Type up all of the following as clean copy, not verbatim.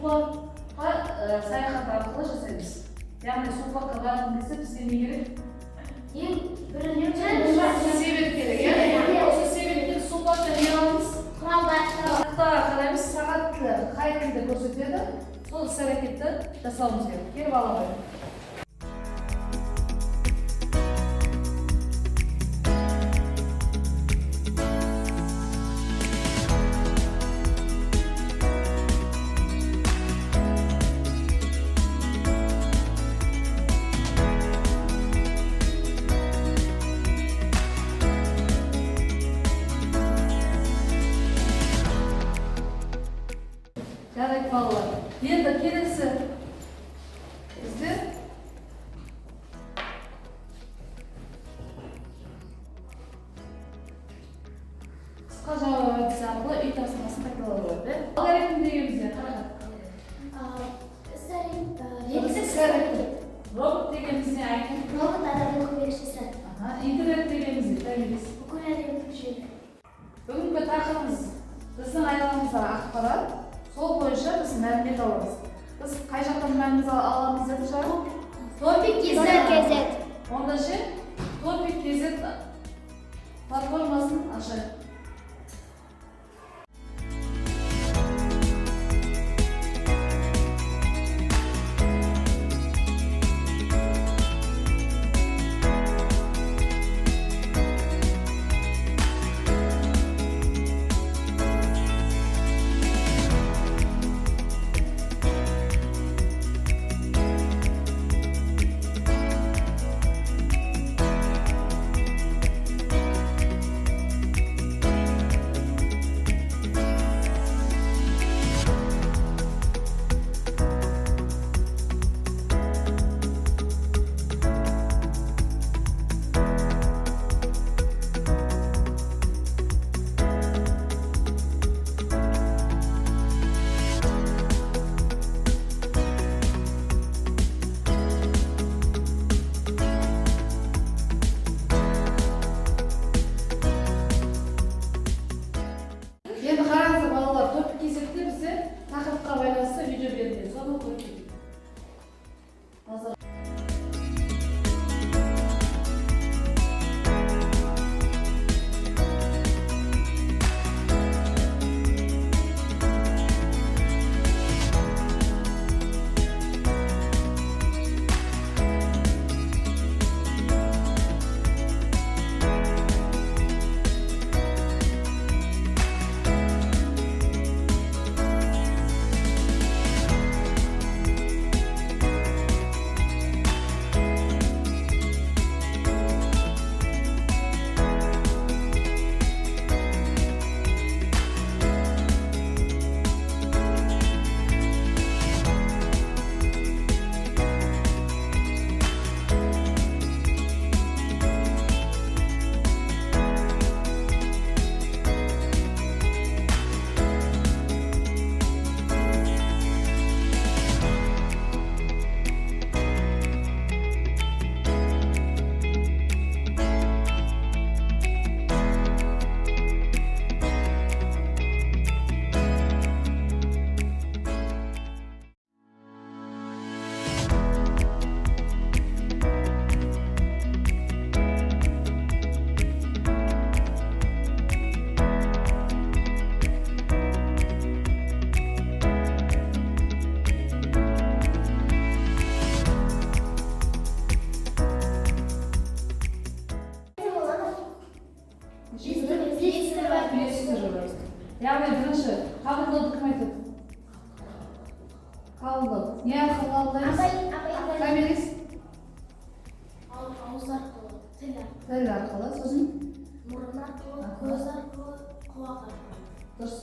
Сулпаққа саяхат арқылы жасаймыз. Яғни сулпаққа барған кезде бізге не керек? Ең бірінші Себет керек, иә? Осы себеттен сулпақта не аламыз? Құралдар. Тақтаға қараймыз, сағат тілі қай тілді көрсетеді, сол іс әрекетті жасауымыз керек. Келіп ала ғой. Жарайды, балалар. Енді келесі бізде қысқа жауап әдісі арқылы үй тапсырмасын қайталау болады, иә? Алгоритм дегеніміз не? Қарақат. Іс әрекет. Робот дегеніміз не, Айқын? Робот адамның көмекшісі. Аха, интернет дегеніміз не, Томирис? Бүкіл әлемдік желі. Бүгінгі тақырыбымыз біздің айналамыздағы ақпарат. Сол бойынша біз мәлімет аламыз. Біз қай жақтан мәлімет аламыз дедік жаңа? Топик KZ. Онда ше, Топик KZ платформасын ашайық. Енді қараңыздар, балалар, Топик KZ-те бізде тақырыпқа байланысты видео берілген. Соны көріп кетейік. Назар. Неше түрі? Бес түрі бар. Бес түрі бар. Яғни бірінші қабылдауды кім айтады? Қабылдау. Не арқылы қабылдаймыз? Абай, абай, абай. Томирис? Ауыз арқылы, тіл арқылы, Тіл арқылы, сосын мұрын арқылы, көз арқылы, құлақ арқылы. Дұрыс.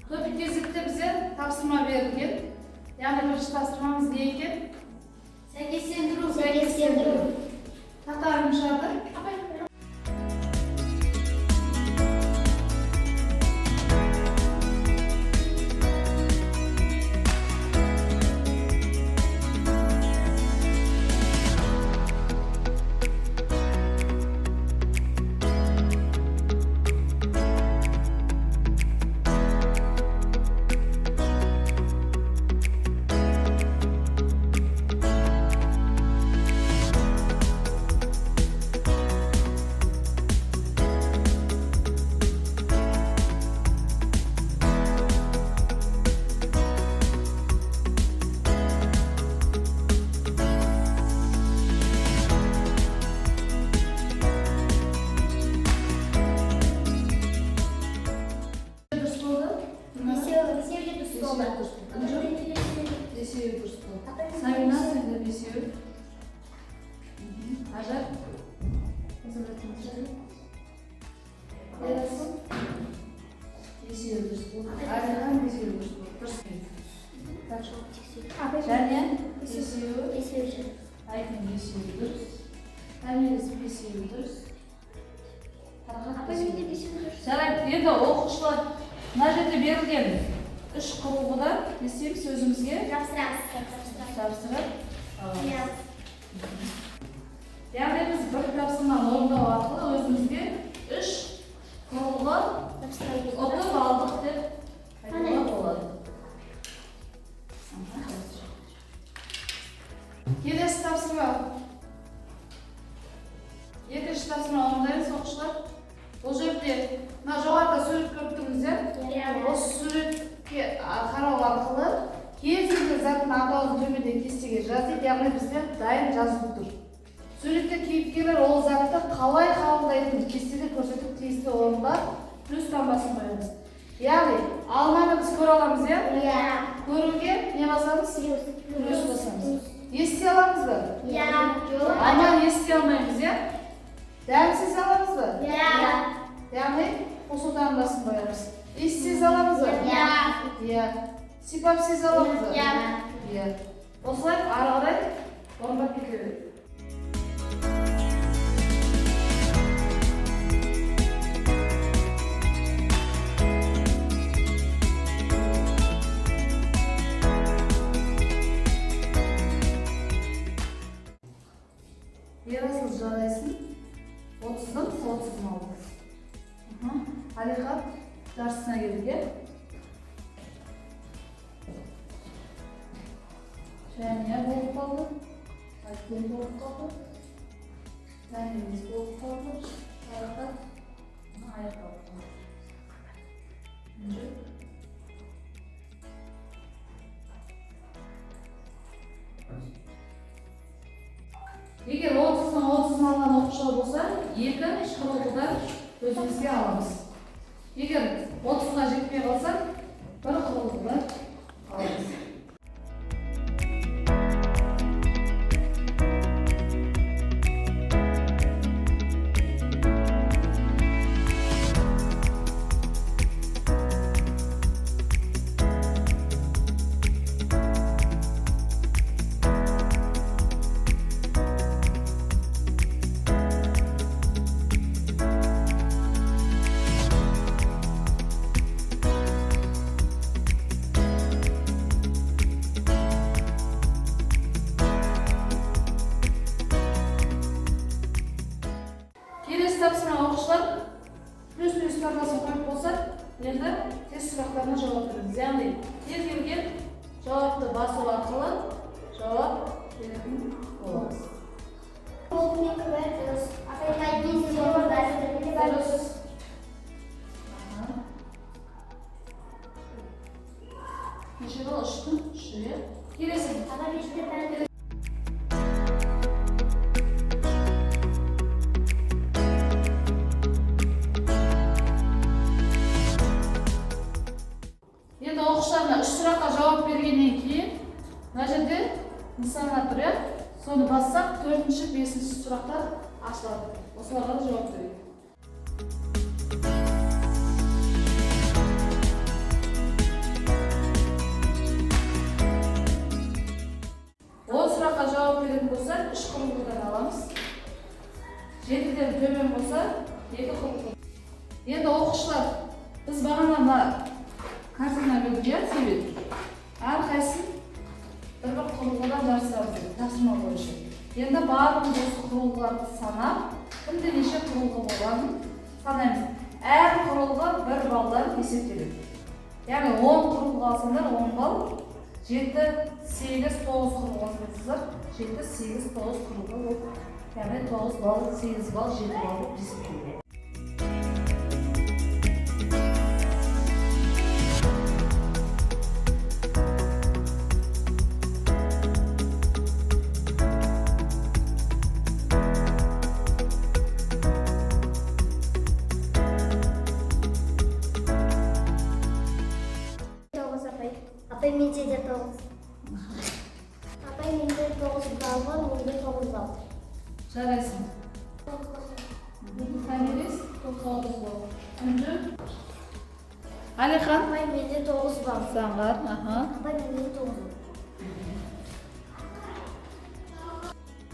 Топик KZ-те бізде тапсырма берілген. Яғни бірінші тапсырмамыз не екен? Сәйкестендіру. Сәйкестендіру. Тақтаға кім шығады? Абай. Бесеуі дұрыс болды. Інжу? Бесеуі дұрыс болды. Сабина, сенде бесеу. Ажар? Ерасыл? Бесеуі дұрыс болды. Әлихан, бесеуі дұрыс болды. Дұрыс. Так, Және бесеуі. Айқын, бесеуі дұрыс. Томирис, бесеуі дұрыс. Тархат, бесеуі. Жарайды, енді оқушылар, мына жерде берілген үш құрылғыда не істейміз, өзімізге жабыстырып аламыз. Яғни біз бір тапсырманы орындау арқылы өзімізге үш құрылғы ұтып алдық деп айтуға болады. Келесі тапсырма. Екінші тапсырма орындаймыз, оқушылар. Бұл жерде мына жоғарыда сурет көріп тұрмыз, иә? Осы суретке қарау арқылы кез келген заттың атауын төменде кестеге жаз дейді, яғни бізде дайын жазылып тұр. Суретте кейіпкерлер ол затты қалай қабылдайтынын кестеде көрсетіп, тиісті орынға плюс таңбасын қоямыз. Яғни алманы біз көре аламыз, иә? Көруге не басамыз? Плюс басамыз. Ести аламыз ба? Алманы ести алмаймыз, иә? Дәм сезе аламыз ба? Яғни қосу таңбасын қоямыз. Иіс сезе аламыз ба? Иә. Сипап сезе аламыз ба? Иә. Осылай ары қарай орындап кете береді. Ерасыл, жарайсың. 30-дан 30-ын алды. Алихан, жартысына келдік, иә? Және болып қалды. Айткүл болып қалды. Томирис болып қалды. Тархат аяқталып қалды. Інжу. Егер 30-ның 30-ын алған оқушылар болса, екі құрылғыдан өзімізге аламыз. Егер 30-ға жетпей қалса, бір құрылғыдан аламыз. Келесі тапсырма, оқушылар, плюс плюс таңбасын қойып болсақ, енді тест сұрақтарына жауап береміз. Яғни кез келген жауапты басу арқылы жауап беретін боламыз. Дұрыс. Неше балл? Үштің үші, иә? Келесі. Енді оқушылар, мына үш сұраққа жауап бергеннен кейін мына жерде нысана тұр, иә? Соны бассақ, төртінші, бесінші сұрақтар ашылады. Осыларға да жауап берейік. 10 сұраққа жауап беретін болсақ, үш құрылғыдан аламыз. 7-ден төмен болса, екі құрылғы. Енді оқушылар, біз бағана мына картина бердік, иә, сурет. Әрқайсысын бір-бір құрылғыдан жарыстырамыз дедік, тапсырма бойынша. Енді барлығымыз осы құрылғыларды санап, кімде неше құрылғы болғанын санаймыз. Әр құрылғы бір балдан есептеледі. Яғни 10 құрылғы алсаңдар 10 балл, 7, 8, 9 құрылғы алсаңыздар, 7, 8, 9 құрылғы болып, яғни 9 балл, 8 балл, 7 балл болып есептеледі. 9 апай. Апай, менде де 9. Апай, менде 9 балл бар, менде 9 балл. Жарайсың. Томирис 9 балл. Үнжі. Әлихан. Апай, менде 9 балл. Заңғар, аха. Апай, менде 9 балл.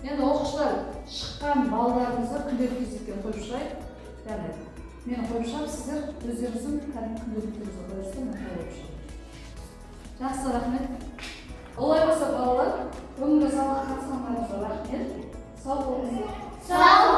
Енді, оқушылар, шыққан балдарыңызды күнделік кезекке қойып шығайық. Яғни мен қойып шығамын, сіздер өздеріңіздің кәдімгі күнделіктеріңізді қоясыздар, мен қойып шығамын. Жақсы, рахмет. Олай болса, балалар, бүгінгі сабаққа қатысқандарыңызға рахмет. Сау болыңыздар. Сау.